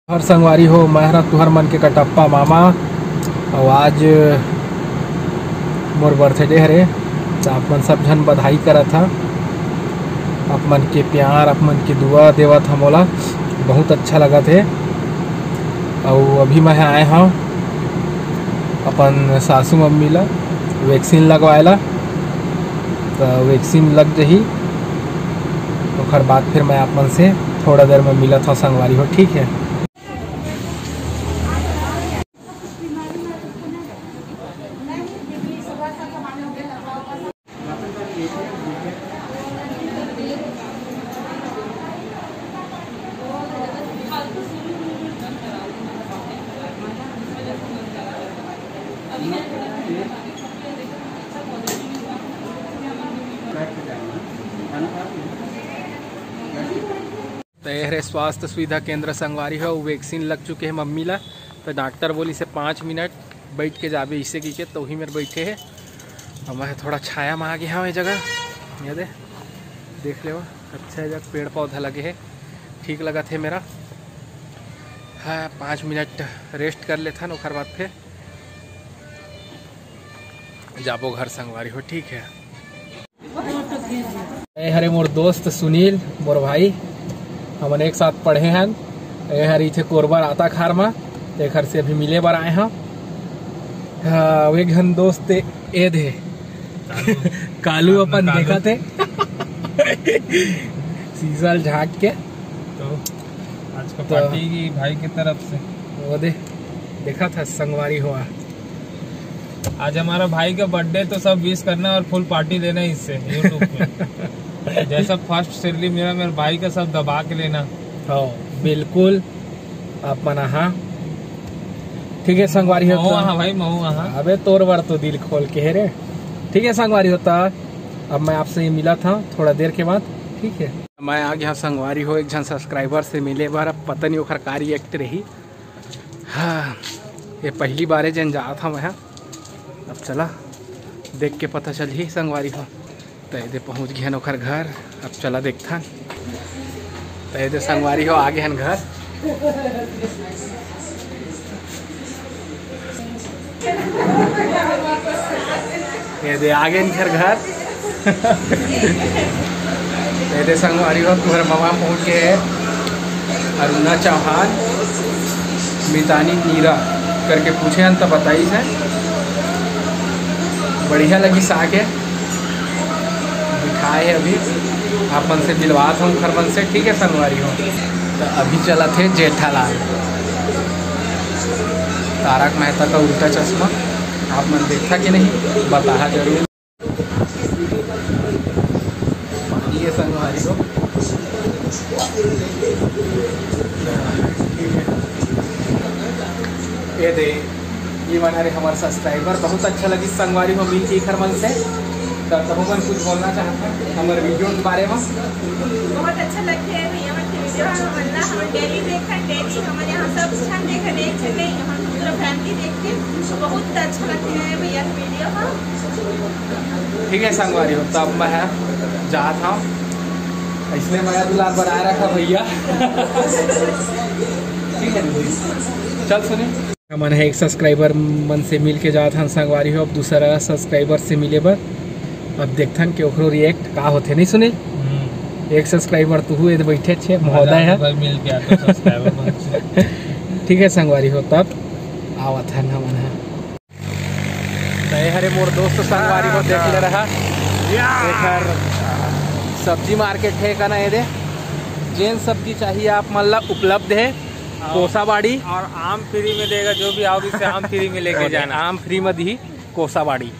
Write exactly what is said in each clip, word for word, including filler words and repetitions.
हर संगवारी हो, मैं हरा तुहर मन के कटप्पा मामा। अउ आज मोर बर्थडे हरे, त आप मन सब झन बधाई करत हा। आप मन के प्यार, आप मन के दुआ देवत हा मोला, बहुत अच्छा लगत हे। अउ अभी मैं आए हव अपन सासू मम्मी ला वैक्सीन लगवाए ला, त वैक्सीन लग जही, ओकर बाद फिर मैं आप मन से थोड़ा देर में मिलत हव संगवारी हो, ठीक है। त ये हरे स्वास्थ्य सुविधा केंद्र संगवारी हो, वैक्सीन लग चुके हे मम्मी ला। त डॉक्टर बोलिस हे पाँच मिनट बैठ के जाबे, इसे की के तो वही मेर बैठे हे। अब मैं थोड़ा छाया में आ गया हूँ ये जगह, ये दे, देख लेवा, अच्छा हे जगह, पेड़ पौधा लगे हे, ठीक लगत हे मेरा। हाँ, पाँच मिनट रेस्ट कर लेथन, ओकर बाद फिर जाबो घर संगवारी हो, ठीक है। ए हरे मोर दोस्त सुनील, मोर भाई, हमन एक साथ पढ़े हन। ए हर इथे कोरबा राताखार म, एखर से अभी मिले बर आए हव। हाँ, एक झन दोस्त ए दे कालू, कालू अपन कालू। देखत हे शीशा ल झांक के। तो आज का तो पार्टी की भाई की तरफ से। वो दे, देखत हा संगवारी हो। आज हमारा भाई का बर्थडे, तो सब विश करना और फुल पार्टी देना इससे YouTube पे। जैसा फर्स्ट सैलरी मेरा, मेरे भाई का सब दबा के लेना। हाँ, बिल्कुल। आप मन आहा, ठीक है संगवारी हो महू तो। आहा भाई, महू आहा। अबे तोर बर तो दिल खोल के हे रे। ठीक है संगवारी हो तो, अब मैं आपसे ये मिला था थोड़ा देर के बाद, ठीक है। मैं आ गया संगवारी हो एक झन सब्सक्राइबर से मिले बर। अब पता नहीं ओखर का रिएक्ट रही। हाँ, ये पहली बार है जन जात हूँ मैं। अब चला देख के पता चलही संगवारी हो। त एदे पहुँच गए हन ओखर घर। अब चला देखथन। त एदे संगवारी हो आ गए हन घर। एदे आ गए हन घर घर। एदे संगवारी हो, तुम्हारे ममा पहुँच गए हैं। अरुणा चौहान, मितानी नीरा करके पूछे हन त बताइस हे। बढ़िया लगी साग है, मिठाई है। अभी आप मन से मिलवात हूँ घर मन से, ठीक है संगवारी हो। तो अभी चलत हे जेठालाल, तारक मेहता का उल्टा चश्मा। आप मन देखा कि नहीं, बताहा जरूर। ये संगवारी हो, ये दे, ये मन हरे हमर सब्सक्राइबर। बहुत अच्छा लगी संगवारी हो मिल के एखर मन से। त तहु मन कुछ बोलना चाहत हन हमर वीडियो के बारे में? बहुत अच्छा लगथे भैया मन के वीडियो, हमन ला, हमन डेली देखथन, डेली हमन यहाँ सब झन देखथन, एक झन नहीं, हमन पूरा फैमिली देखथे। तो बहुत अच्छा लगथे भैया के वीडियो ह। ठीक है संगवारी हो, तब मैं है जात हूँ, इसलिए मैं दुलार बनाए रखा भैया। ठीक है दीदी, चल सुनी। हमन ह एक सब्सक्राइबर मन से मिल के जात हन संगवारी हो, अब दूसरा सब्सक्राइबर से मिले बर। अब देखथन कि ओकरो रिएक्ट का होथे, नहीं सुनील? हम्म। एक सब्सक्राइबर तू हुए बैठे छे महोदय है। भाई मिल गया तो सब्सक्राइबर मन से। ठीक है संगवारी हो, तब आवत हन हमन ह। त ये हरे मोर दोस्त संगवारी हो, देख ले रहा। या। एकर सब्जी मार्केट है का ना, ये दे। जेन सब्जी चाहिए आप मन ला उपलब्ध है। और कोसाबाड़ी। और आम फ्री में देगा, जो भी आओगे इससे आम फ्री में लेके और जाना। आम फ्री में दी कोसाबाड़ी।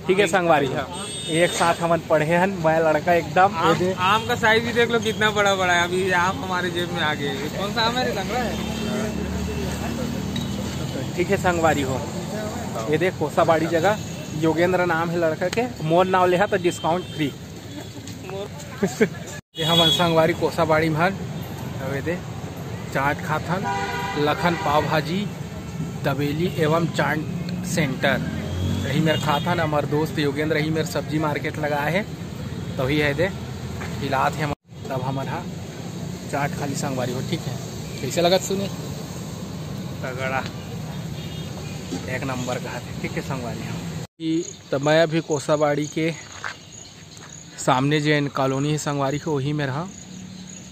ठीक है संगवारी हो, एक साथ हमन पढ़े हन, मैं लड़का एकदम आम, ये दे। आम का साइज भी देख लो कितना बड़ा बड़ा है। अभी ये आम हमारे जेब में आ गए। ये कौन सा आम है रे, लंगड़ा है? ठीक है संगवारी हो, ये देख कोसाबाड़ी जगह, योगेंद्र नाम है लड़का के, मोर नाव लेहा तो डिस्काउंट फ्री। ये हमन संगवारी कोसाबाड़ी में हन। अबे दे चाट खाथन, लखन पाव भाजी, दबेली एवं चाट सेंटर, यही मेर खाथन। हमर दोस्त योगेंद्र ही मेर सब्जी मार्केट लगाए है, तो ही है दे हिलात है। तब हमन हा चाट खाली संगवारी हो, ठीक है। कैसे लगत सुने? तगड़ा, एक नंबर का हे। ठीक है संगवारी हो, ई त मैं अभी कोसाबाड़ी के सामने जेन कॉलोनी हे संगवारी हो, वही में रहा,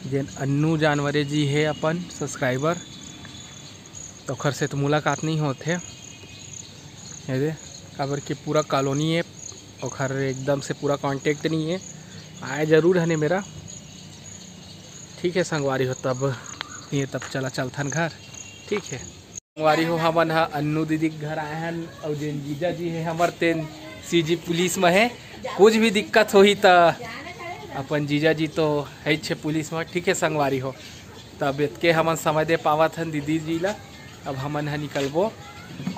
जेन अन्नू जानवरे जी हे अपन सब्सक्राइबर, तो ओखर से तो मुलाकात नहीं होत हे। ये दे, काबर के पूरा कॉलोनी हे, ओखर एकदम से पूरा कॉन्टेक्ट नहीं हे। आए जरूर हने मेरा। ठीक है संगवारी हो, तब ये तब चला चलथन घर। ठीक है संगवारी हो, हमन ह अन्नू दीदी के घर आए हन, अउ जेन जीजा जी हे हमर, तेन सीजी पुलिस में हे। कुछ भी दिक्कत होही त अपन जीजा जी तो है छे पुलिस में। ठीक है संगवारी हो, तब एतके हमन समय दे पावत हन दीदी जी ला। अब हमन ह निकलबो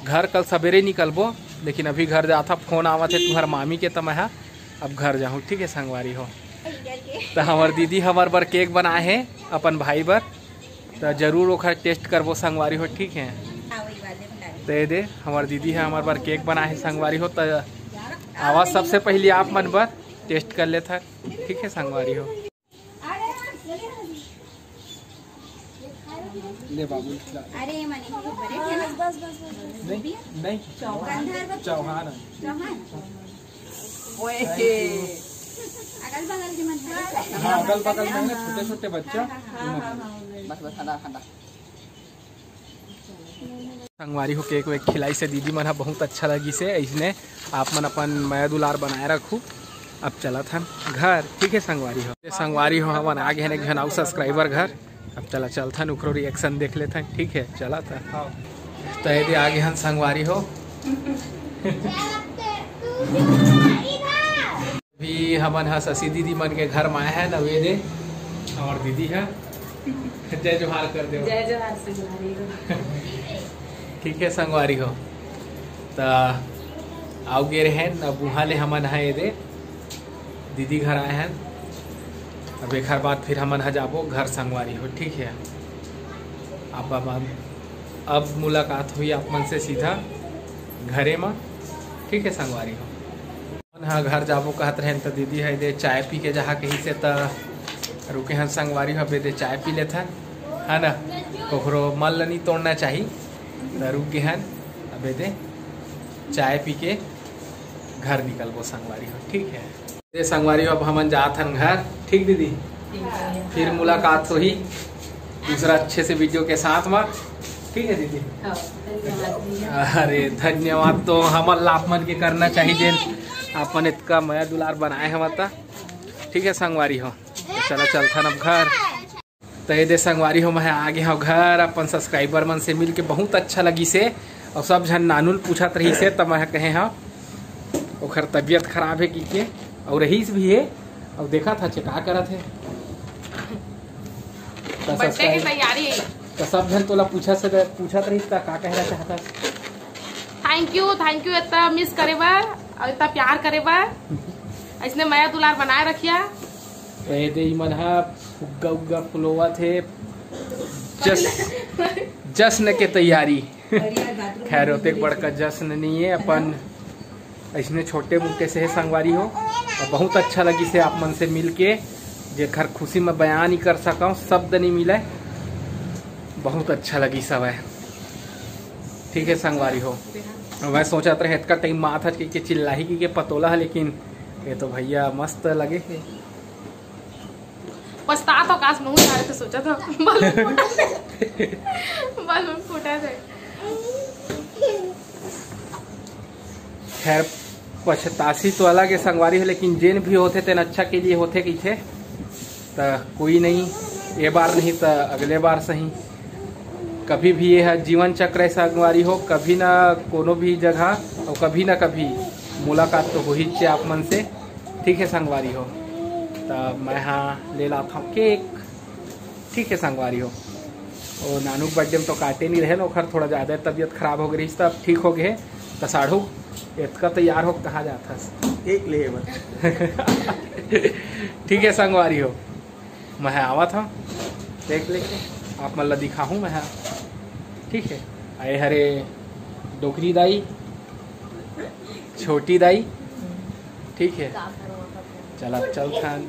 घर, कल सवेरे निकलबो, लेकिन अभी घर जाथा, फोन आवत हे तुहर मामी के, त मैं ह अब घर जाहूँ। ठीक है संगवारी हो, त हमर दीदी हमर बर केक बनाए हे अपन भाई बर, त जरूर ओखर टेस्ट करबो संगवारी हो। ठीक है, त ये दे हमर दीदी ह हमर बर केक बनाए हे संगवारी हो, त आवाज सबसे पहली आप मन बर टेस्ट कर लेथन। ठीक है संगवारी हो, ले बाबू, खिला। अरे मने बस, बस, बस, बस। नहीं, नहीं। गंधर्व चौहान। चौहान। ओए। अगल बगल के मन है। हाँ, अगल बगल में ना, छोटे छोटे बच्चा। हाँ, हाँ, हाँ, हाँ। बस, बस, ठंडा, ठंडा। संगवारी हो, केक वेक खिलाइस हे दीदी मन ह, बहुत अच्छा लगिस हे। अइसने आप मन अपन मया दुलार बनाए रखू। अब चलत हन घर। ठीक है संगवारी हो, संगवारी हो, हमन आ गे हन एक झन अउ सब्सक्राइबर घर। अब चला चलथन, ओकरो रिएक्शन देख लेथन। ठीक है, चलत हन। त ये दे आ गे हन संगवारी हो। अभी हमन ह शशि दीदी मन के घर में आए हन, अउ ये दे हमर दीदी ह। जय जोहार कर दे। जय जोहार संगवारी हो। ठीक है संगवारी हो, त आउ गे रहेन, अब उहाँ ले हमन ह ये दे दीदी घर आए हन। अब एखर बाद फिर हमन ह जाबो घर संगवारी हो। ठीक है, अब, अब, अब, अब मुलाकात होही आप मन से सीधा घरे म। ठीक है संगवारी हो, हमन ह घर जाबो कहत रहेन, त दीदी ह ये दे चाय पी के जहा कहिस हे, त रुके हन संगवारी हो, अब ये दे चाय पी लेथन, है ना। कोखरो मन ल नहीं तोड़ना चाही, त रुक गे हन, अब ये दे चाय पी के घर निकलबो संगवारी हो। ठीक है, ये संगवारी हो, अब हमन जात हन घर। ठीक दीदी, ठीक है। फिर मुलाकात होही दूसरा अच्छे से वीडियो के साथ में। ठीक है दीदी। हाँ, धन्यवाद भैया। अरे धन्यवाद तो हमन ला आप मन के करना चाहिए, जेन आप मन इतका मया दुलार बनाए हव त। ठीक है संगवारी हो, तो चला चलथन अब घर। तो ये दे संगवारी हो, मैं आ गे हव घर, अपन सब्सक्राइबर मन से मिल के बहुत अच्छा लगिस हे। और सब झन नानू ल पूछत रहिस हे, त मैं कहे हव ओखर तबीयत खराब हे कि के, और रहीस भी हे, और देखा था का करत हे। त बर्थडे की सब्सक्राइब-, तैयारी। त सब झन तोला पूछत से, पूछत रहिस, त का कहना चाहत हस? थैंक यू, थैंक यू इतना मिस करे बर और इतना प्यार करे बर। इसने मया दुलार बनाए रखिया। ए दे, ई मन ह फुग्गा उग्गा फुलोवत हे, जस-, जश्न के तैयारी। खैर, ओतेक बड़का जश्न नहीं है, अपन इसने छोटे मोटे से है संगवारी हो। और बहुत अच्छा लगिस हे आप मन से मिल के, जेकर खुशी में बयान ही कर सकूँ, शब्द नहीं मिले। बहुत अच्छा लगिस हवय। ठीक है संगवारी हो, मैं सोचत रहे इतका टाइम मात हच के चिल्लाही के पतोला है, लेकिन ये तो भैया मस्त लगे हे। पछतात हो काश, महू जाए तो सोचा था। बलून फूटा थे। बलून फूटा थे। खैर, पछतासी तो अलग है संगवारी हो, लेकिन जेन भी होथे तेन अच्छा के लिए होथे कहिथे, त कोई नहीं, ये बार नहीं त अगले बार सही। कभी भी ये है जीवन चक्र है संगवारी हो, कभी ना कोनो भी जगह और कभी ना कभी मुलाकात तो हो ही चे आप मन से। ठीक है संगवारी हो, त मैं हाँ ले लात हूँ केक। ठीक है संगवारी हो, ओ नानू के बर्थडे में तो काटे नहीं रहे ना, ओखर थोड़ा ज़्यादा तबीयत खराब हो गई रही, तब ठीक हो गए। त साढ़ू, इतका तैयार हो कहाँ जात हस? केक ले बस। ठीक है संगवारी हो, मैं आवत हूँ केक लेके, आप मन ला दिखाहूँ मैं। ठीक है, आए हरे डोकरी दाई, छोटी दाई। ठीक है, चला चलथन।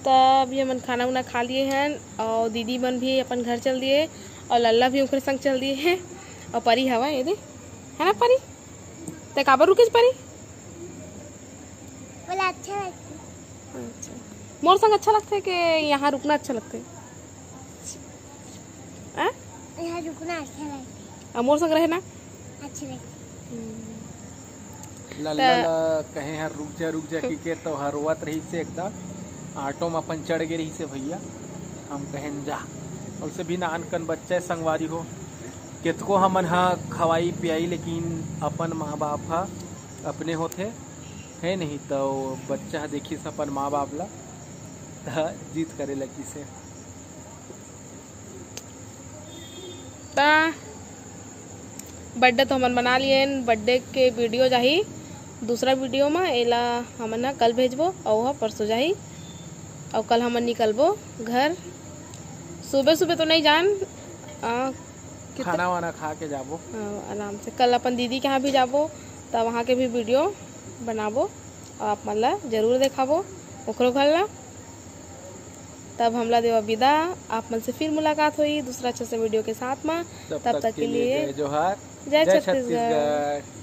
त अभी हमन खाना उना खा लिए हन और दीदी मन भी अपन घर चल दिए। अउ लल्ला भी ओकरे संग चल दिए हे। अउ परी हवा ये दे, है ना परी? ते काबर रुकेस परी? बोला अच्छा लगता। अच्छा, मोर संग अच्छा लगथे कि यहाँ रुकना अच्छा लगथे? आ? यहाँ रुकना अच्छा लगता। अउ मोर संग रहना? अच्छा लगता। लल्ला ला कहे हर रुक जा रुक जा की के तो हर रोवत रही से एकदम। ऑटो में अपन चढ़ गए रही से भैया। हम कहें जा। वैसे भी नान कन बच्चा है संगवारी हो, कितको हमन हा खवाई पियाई लेकिन अपन माँ बाप हा अपने होथे, है नहीं? तो बच्चा हा देखिस अपन माँ बाप ला, त जीत करे लगी से। ता बर्थडे तो हमन मना लिए, बर्थडे के वीडियो जाही दूसरा वीडियो में, एला हमन ह कल भेजबो अउ ओह परसों जाही। अउ कल हमन निकलबो घर। सुबह सुबह तो नहीं जान, आ, कितना- खाना वाना खा के जाबो। हाँ, आराम से कल अपन दीदी के यहाँ भी जाबो, तब वहाँ के भी वीडियो बनाबो और आप मन ला जरूर देखाबो ओकरो घर ला। तब हमला देवा विदा, आप मन से फिर मुलाकात होई दूसरा अच्छा से वीडियो के साथ में। तब तक के लिए जय जोहार, जय छत्तीसगढ़।